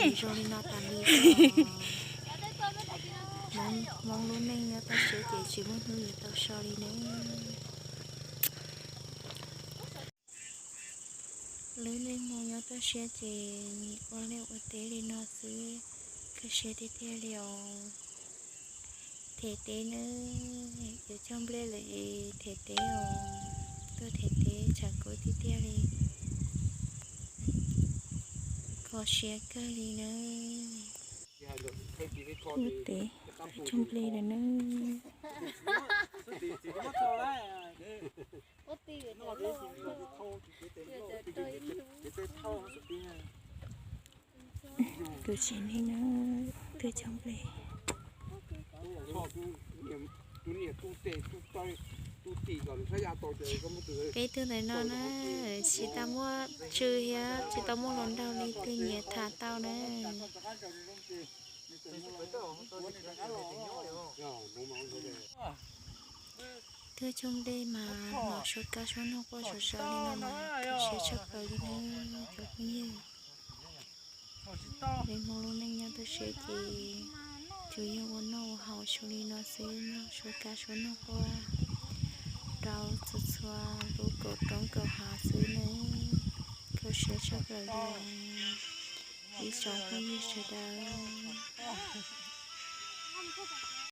Zoo li no tas li. Hmoob lub neej nyob toj siab ces tsis muaj hnub yuav tau so li nawb. Lub neej Hmoob nyob toj siab ces ua liaj ua teb li no xwb, kho siab tiag tiag li os. Them teb nawb, yuav cog nplej lawm es them teb os. Tuaj them teb tshav kub tiag tiag li, kho siab kawg li nawb. Ua teb, cog nplej lawm nawb. Kuv tsev neeg na, tuaj cog nplej. Peb tuaj ntawm no na, tsis tau muaj tsw thiab tsis tau muaj hluas nraug li twg nyiam tham tau na. Tuaj cog nplej mas hnov suab kab suab noog quaj sov sov li no mas kho siab tshaj plaws li na cov phooj ywg. Li Hmoob lub neej nyob toj siab ces tsuas yog ua noj ua haus zoo li no xwb, noj suab kab suab noog quaj rau txhua txhua lub kaum roob kaum hav xwb nawb. Kho siab tshaj plaws li ib tsoom phooj ywg sawv daws.